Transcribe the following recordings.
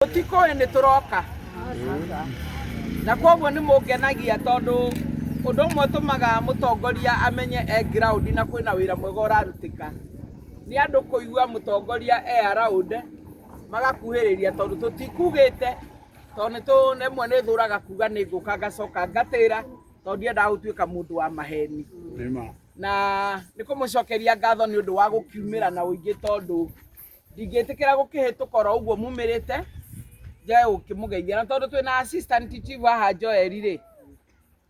Mũtikũĩ nĩ tũroka na kwoguo nĩ mũngenagia tondũ ũndũ ũmwe ũtũmaga mũtongoria amenye e ground na kwĩna wĩra mwega ũrarutĩka nĩ andũ kũigua mũtongoria e around magakuhĩrĩria tondũ tũtikugĩte tondũ nĩ tũ rĩmwe nĩ thũraga kuga nĩ ngũka ngacoka ngatĩra tondũ ndiendaga gũtuĩka mũndũ wa maheni. Na nĩ kũmũcokeria ngatho nĩ ũndũ wa gũkiumĩra na ũingĩ tondũ ndingĩtĩkĩra gũkĩhĩtũka oro ũguo mumĩrĩte njage gũkĩmũgeithia na tondũ twĩna assistant chief haha Joel rĩ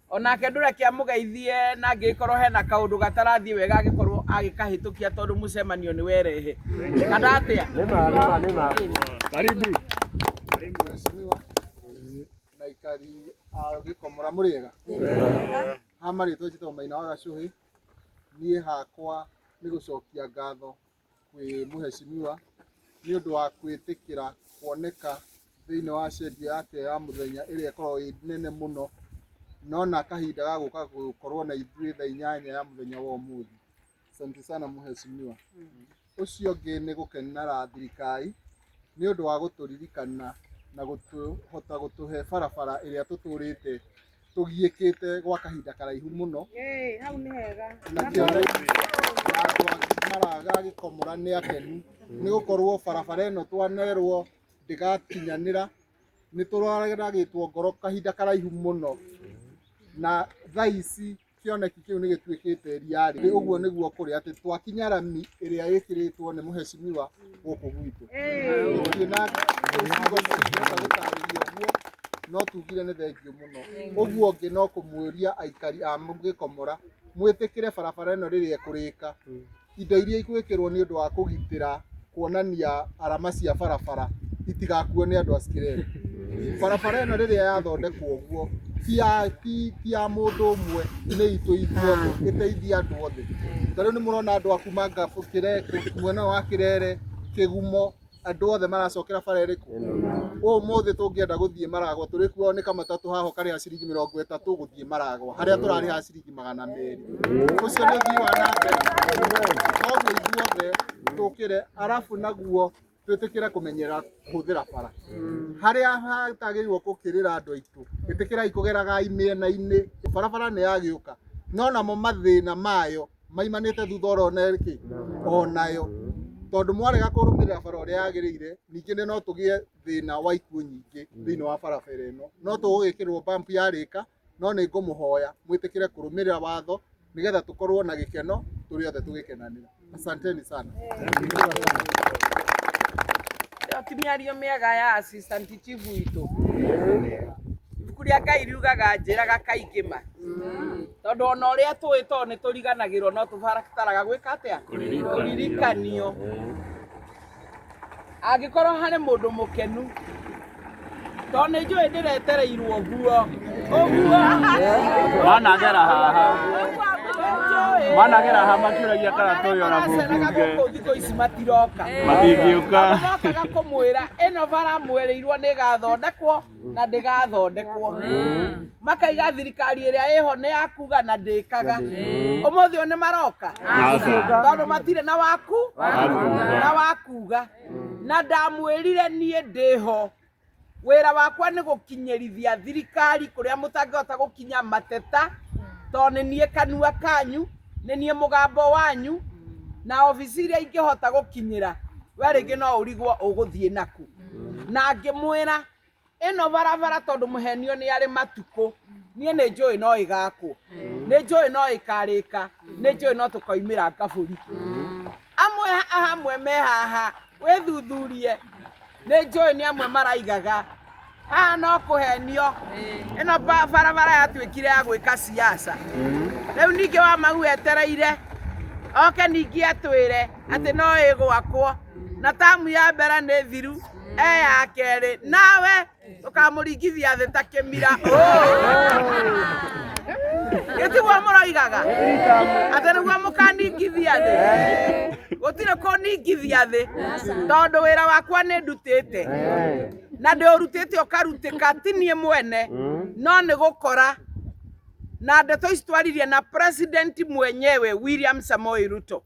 onake ndũreke amũgeithie na angĩgĩkorwo hena kaũndũ gatarathiĩ wega angĩkorwo agĩkahĩtũkia tondũ mũcemanio nĩ werehe kana atĩa. Nĩma, nĩma, nĩma. Karibu. Mheshimiwa na aikari a Gĩkomora mũrĩega? Ha marĩtwa njĩtagwo Maina wa Gacũhĩ. Niĩ hakwa nĩ gũcokia ngatho kwĩ mũhecimiwa nĩ ũndũ wa gwĩtĩkĩra kuoneka thĩinĩ wa schedule yake ya mũthenya ĩrĩa ĩkoragwo ĩ nene mũno, nona kahinda ga gũka gũkorwo na ithuĩ thaa 8 ya mũthenya wa ũmũthĩ. Asante sana mũhecimiwa. Ũcio ũngĩ nĩ gũkenera thirikari nĩ ũndũ wa gũtũririkana na gũtũhota gũtũhe barabara ĩrĩa tũtũrĩte tũgiĩkĩte gwa kahinda karaihu mũno. Hau nĩ hega. Na kĩo andũ a Maraga Gĩkomora nĩ akenu nĩ gũkorwo barabara ĩno twanerwo ndĩgakinyanĩra. Nĩ tũraragĩtwo ngoro kahinda karaihu mũno na thaa ici kĩoneki kĩu nĩ gĩtuĩkĩte reality. Ũguo nĩguo kũrĩ atĩ twakinya rami ĩrĩa ĩkĩrĩtwo nĩ mũhecimiwa gũkũ gwitũ. Gũtirĩ na ciugo cingĩhota gũtarĩria ũguo, no tugire nĩ thengiũ mũno. Ũguo ũngĩ no kũmũria aikari a Gĩkomora mwĩtĩkĩre barabara ĩno rĩrĩa ĩkũrĩka, indo iria igwĩkĩrwo nĩ ũndũ wa kũgitĩra kuonania arama cia barabara itigakuo nĩ andũ a Skireri. Barabara ĩno rĩrĩa yathondekwo ũguo ti ya ti ti ya mũndũ ũmwe, nĩ itũ ithuothe, ĩteithie andũ othe. Ta rĩu nĩ mũrona andũ a kuma Ngabu, mwena ũyũ wa Kĩrere, Kĩgumo, andũ othe maracokera bara ĩrĩkũ? Ũmũthĩ tũngĩenda gũthiĩ Maragwa tũrĩkuo nĩ kamatatũ haha ũkarĩha ciringi 30 gũthiĩ Maragwa, harĩa tũrarĩha ciringi 200. Ũcio nĩ ũthii wa na mbere. Koguo ithuothe tũkĩre, arabu naguo twĩtĩkĩre kũmenyera kũhũthĩra bara. Harĩa hatagĩrĩirwo gũkĩrĩra andũ aitũ, ĩtĩkĩrai kũgeragai mĩena-inĩ. Barabara nĩ yagĩũka, no namo mathĩna mayo maimanĩte thutha oro kĩ onayo, tondũ mwarega kũrũmĩrĩra bara ũrĩa yagĩrĩire, ningĩ no tũgĩe thĩna wa ikuũ nyingĩ thĩinĩ wa barabara ĩno. No tũgũgĩkĩrwo bump yarĩka, no nĩ ngũmũhoya mwĩtĩkĩre kũrũmĩrĩra watho nĩgetha tũkorwo na gĩkeno tũrĩ othe tũgĩkenanĩra. Asanteni sana. Ĩyo ti mĩario mĩega ya assistant chief witũ. Ibuku rĩa Ngai riugaga njĩraga kaingĩ ma. Tondũ ona ũrĩa tũĩ tondũ nĩ tũriganagĩrwo no tũbataraga gwĩka atĩa? Kũririkanio. Angĩkorwo harĩ mũndũ mũkenu tondũ nĩ njũĩ ndĩretereirwo ũguo ũguo. Managera haha. Managera haha makĩũragia kana tũrĩ ona Maraceraga mũmbunge. gũkũ thikũ ici matiroka. Matingĩũka. Mokaga kũmwĩra ĩno bara mwĩrĩirwo nĩ ĩgathondekwo na ndĩgathondekwo. Makaiga thirikari ĩrĩa ĩho nĩ ya kuga na ndĩkaga. Ũmũthĩ ũyũ nĩ maroka Aca. tondũ matirĩ na waku na wakuga. Na ndamwĩrire niĩ ndĩho wĩra wakwa nĩ gũkinyĩrithia thirikari kũrĩa mũtangĩhota gũkinya mateta, tondũ nĩ niĩ kanua kanyu, nĩ niĩ mũgambo wanyu, na obici iria ingĩhota gũkinyĩra we rĩngĩ no ũrigwo ũgũthiĩ naku. Na ngĩmwĩra ĩno barabara tondũ mũhenio nĩ arĩ matukũ, niĩ nĩ njũĩ no ĩgakwo, nĩ njũĩ no ĩkarĩka, nĩ njũĩ no tũkoimĩra ngabũri. Amwe hamwe me haha wĩthuthurie, nĩ njũĩ nĩ amwe maraigaga haha no kũhenio, ĩno barabara yatuĩkire ya gwĩka siasa. Rĩu ningĩ wa mau etereire oke ningĩ atwĩre atĩ no ĩgwakwo na tamu ya mbere nĩ thiru, e ya kerĩ nawe ũkamũringithia thĩ ta kĩmira. Gĩtiguo mũroigaga atĩ nĩguo mũkaningithia thĩ? Gũtirĩ kũningithia thĩ, tondũ wĩra wakwa nĩ ndutĩte na ndĩũrutĩte ũkarutĩka, ti niĩ mwene no nĩ gũkora na ndeto ici twaririe na president mwenyewe William Samoei Ruto.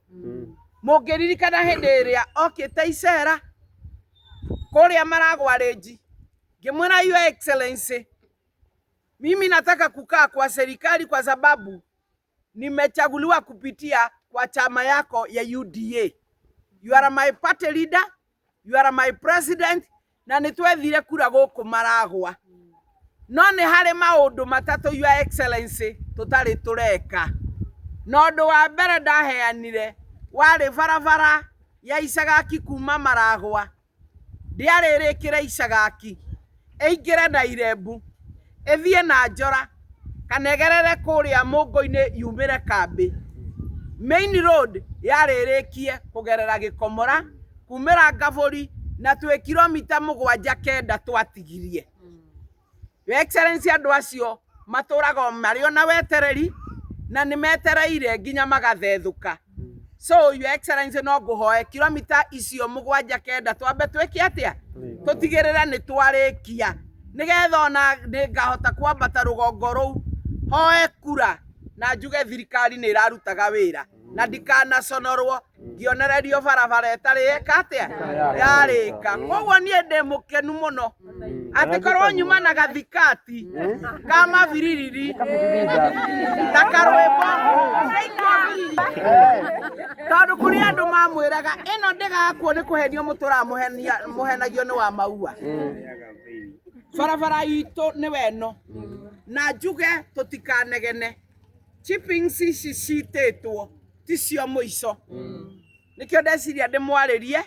Mũngĩririkana hĩndĩ ĩrĩa okĩte icera Kũrĩa Maragwa Range, ngĩmwĩra Your Excellency, mimi nataka kukaa kwa serikali kwa sababu nimechaguliwa kupitia kwa chama yako ya UDA. You are my party leader, you are my president, na nĩ twethire kura gũkũ Maragwa. No nĩ harĩ maũndũ matatũ Your Excellency tũtarĩ tũreka. Na ũndũ wa mbere ndaheanire warĩ barabara ya Icagaki kuma Maragwa, ndĩarĩ ĩrĩkĩre Icagaki, ĩingĩre na Irembu, ĩthiĩ na Njora, kana ĩgerere kũrĩa Mũngũ-inĩ yumĩre kambĩ. Main road yarĩ ĩrĩkie kũgerera Gĩkomora, kumĩra Ngabũri, na twĩ kilomita 7 9 twatigirie. Your Excellency, andũ acio matũraga marĩ ona wetereri na nĩ metereire nginya magathethũka. So Your Excellency, no ngũhoe kilomita icio 7 9 twambe twĩke atĩa, tũtigĩrĩre nĩ twarĩkia, nĩgetha ona nĩngahota kwambata rũgongo rũu hoe kura na njuge thirikari nĩ ĩrarutaga wĩra na ndikanaconorwo ngĩonererio barabara ĩtarĩ ĩka atĩa yarĩka. Koguo niĩ ndĩ mũkenu mũno atĩ korwo nyuma na gathikati ka mabiririri na karwĩmbo tondũ kũrĩ andũ mamwĩraga ĩno ndĩgakwo nĩ kũhenio mũtũraga mũhenagio nĩ wa maua. Barabara itũ nĩ weno na njuge tũtikanegene, chippings ici citĩtwo ticio mũico. Nĩkĩo ndeciria ndĩmwarĩrie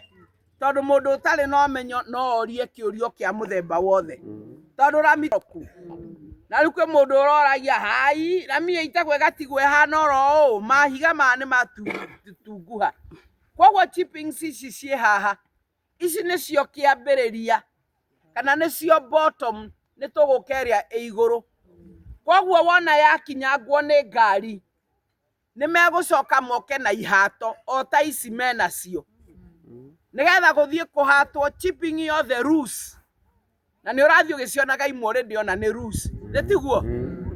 tondũ mũndũ ũtarĩ na ũmenyo no orie kĩũrio kĩa mũthemba wothe, tondũ rami na rĩu kwĩ mũndũ ũroragia hai rami ĩitagwo ĩgatigwo ĩhana oro ũũ, mahiga maya nĩ matunguha. Koguo chippings ici ciĩ haha, ici nĩcio kĩambĩrĩria kana nĩcio bottom, nĩ tũgũka ĩrĩa ĩ igũrũ. Koguo wona yakinyangwo nĩ ngari nĩ megũcoka moke na ihato o ta ici menacio, nĩgetha gũthiĩ kũhatwo chipping yothe loose. Na nĩ ũrathiĩ ũgĩcionaga imwe already ona nĩ loose, nĩ tiguo?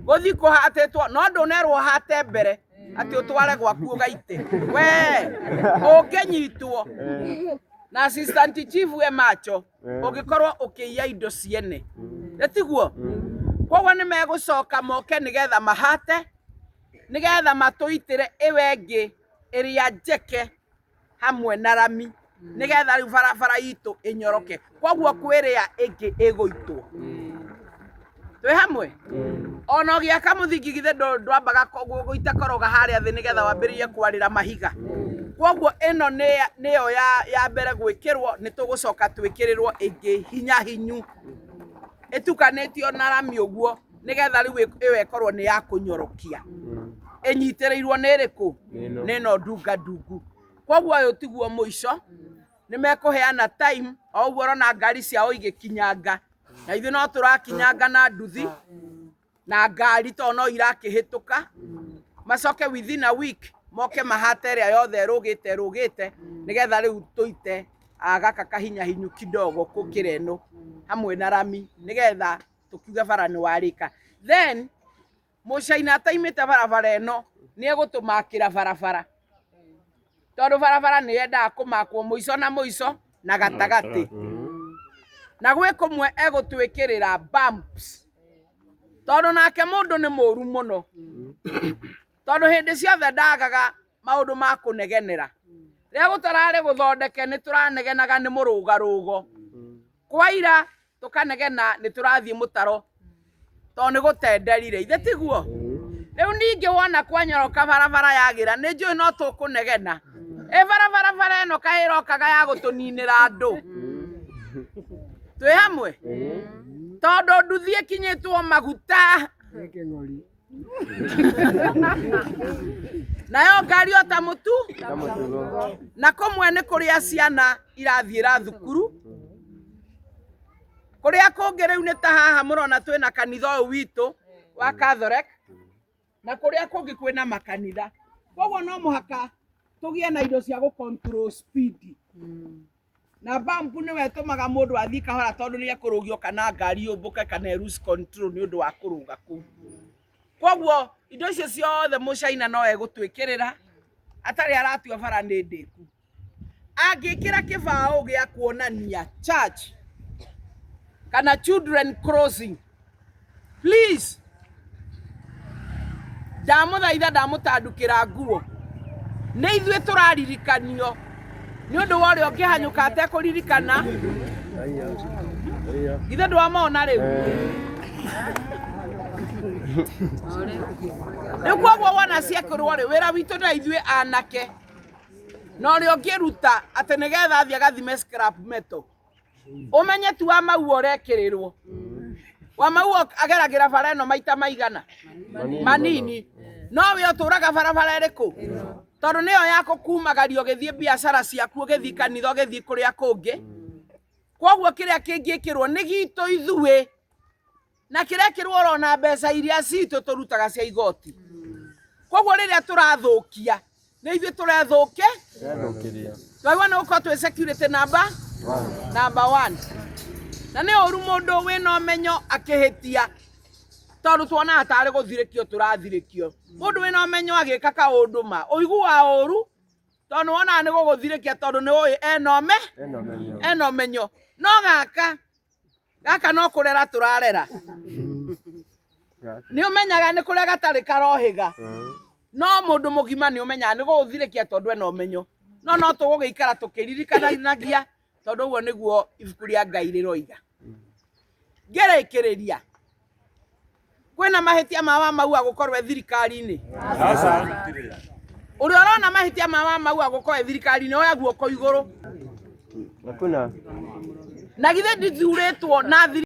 Gũthiĩ kũhatĩtwo, no ndũnerwo hate mbere atĩ ũtware gwaku ũgaite, we ũngĩnyitwo na assistant chief we macho ũngĩkorwo ũkĩiya indo ciene, nĩ tiguo? Koguo nĩ megũcoka moke nĩgetha mahate, nĩgetha matũitĩre ĩwe ĩngĩ ĩrĩa njeke hamwe na rami, nĩgetha rĩu barabara itũ ĩnyoroke. Koguo kwĩrĩa ĩngĩ ĩgũitwo. Twĩ hamwe? Ona ũgĩaka mũthingi githĩ ndwambaga gũita koroga harĩa thĩ nĩgetha wambĩrĩrie kwarĩra mahiga. Koguo ĩno nĩyo ya mbere gwĩkĩrwo, nĩ tũgũcoka twĩkĩrĩrwo ĩngĩ hinya hinyu ĩtukanĩtio na rami ũguo, nĩgetha rĩu ĩyo ĩkorwo nĩ ya kũnyorokia, ĩnyitĩrĩirwo nĩ ĩrĩkũ? Nĩ ĩno ndunga ndungu. Koguo ũyũ tiguo mũico, nĩ mekũheana time o ũguo ũrona ngari ciao igĩkinyanga, na ithuĩ no tũrakinyanga na nduthi na ngari tondũ no irakĩhĩtũka, macoke within a week moke mahate ĩrĩa yothe ĩrũgĩte ĩrũgĩte, nĩgetha rĩu tũite gaka kahinya hinyu kidogo gũkĩra ĩno hamwe na rami, nĩgetha tũkiuge bara nĩ warĩka. Then mũcaina ataimĩte barabara ĩno nĩ egũtũmakĩra barabara, tondũ barabara nĩ yendaga kũmakwo mũico na mũico na gatagatĩ, na gwĩ kũmwe egũtwĩkĩrĩra bumps, tondũ nake mũndũ nĩ mũru mũno, tondũ hĩndĩ ciothe ndagaga maũndũ ma kũnegenera. Rĩrĩa gũtararĩ gũthondeke nĩ tũranegenaga nĩ mũrũgarũgo, kwaira tũkanegena nĩ tũrathiĩ mũtaro tondũ nĩ gũtenderire, ithe tiguo? Rĩu ningĩ wona kwanyoroka barabara yagĩra nĩ njũĩ no tũkũnegena, ĩ barabara bara ĩno kaĩ ĩrokaga ya gũtũninĩra andũ. Twĩ hamwe? Tondũ nduthi ĩkinyĩtwo maguta nayo ngari o ta mũtu, na kũmwe nĩ kũrĩa ciana irathiĩra thukuru, kũrĩa kũngĩ rĩu nĩ ta haha mũrona twĩna kanitha ũyũ witũ wa Catholic, na kũrĩa kũngĩ kwĩna makanitha. Koguo no mũhaka tũgĩe na indo cia gũ control speed, na bump nĩwe ĩtũmaga mũndũ athiĩ kahora tondũ nĩ ekũrũgio kana ngari yũmbũke kana ĩ lose control nĩ ũndũ wa kũrũga kũu. Koguo indo icio ciothe mũcaina no egũtwĩkĩrĩra atarĩ aratua bara nĩ ndĩku. Angĩkĩra kĩbaũ gĩa kuonania church Kana children crossing. Please, ndamũthaitha, ndamũtandukĩra nguo, nĩ ithuĩ tũraririkanio nĩ ũndũ wa ũrĩa ũngĩhanyũka atekũririkana. Githĩ ndwamona rĩu? Rĩu koguo wona ciekĩrwo rĩ, wĩra witũ na ithuĩ anake na ũrĩa ũngĩruta atĩ nĩgetha athiĩ agathime scrap metal, ũmenye tu wa mau ũrekĩrĩrwo wa mau ageragĩra bara ĩno maita maigana manini, no we ũtũraga barabara ĩrĩkũ, tondũ nĩyo ya gũkumagaria ũgĩthiĩ biacara ciaku, ũgĩthiĩ kanitha, ũgĩthiĩ kũrĩa kũngĩ. Koguo kĩrĩa kĩngĩkĩrwo nĩ gitũ ithuĩ, na kĩrekĩrwo orona mbeca iria citũ tũrutaga cia igoti. Koguo rĩrĩa tũrathũkia nĩ ithuĩ tũrethũke, twaigua nĩ gũkorwo twĩ security number one. Na nĩ ũru mũndũ wĩna ũmenyo akĩhĩtia, tondũ tuonaga tarĩ gũthirĩkio tũrathirĩkio. Mũndũ wĩna ũmenyo agĩka kaũndũ ma ũiguaga ũru, tondũ nĩ wonaga nĩ gũgũthirĩkia, tondũ nĩ ũĩ ena ũmenyo. No gaka gaka no kũrera tũrarera, nĩ ũmenyaga nĩ kũrĩa gatarĩ karohĩga, no mũndũ mũgima nĩ ũmenyaga nĩ gũgũthirĩkia tondũ ena ũmenyo. No no tũgũgĩikara tũkĩririkanagia, tondũ ũguo nĩguo ibuku rĩa Ngai rĩroiga. Ngĩrĩkĩrĩria, kwĩna mahĩtia ma Wamaua gũkorwo e thirikari-inĩ? Ũrĩa ũrona mahĩtia ma Wamaua gũkorwo e thirikari-inĩ, oya guoko igũrũ. Hakuna. Na githĩ ndithurĩtwo na thirikari?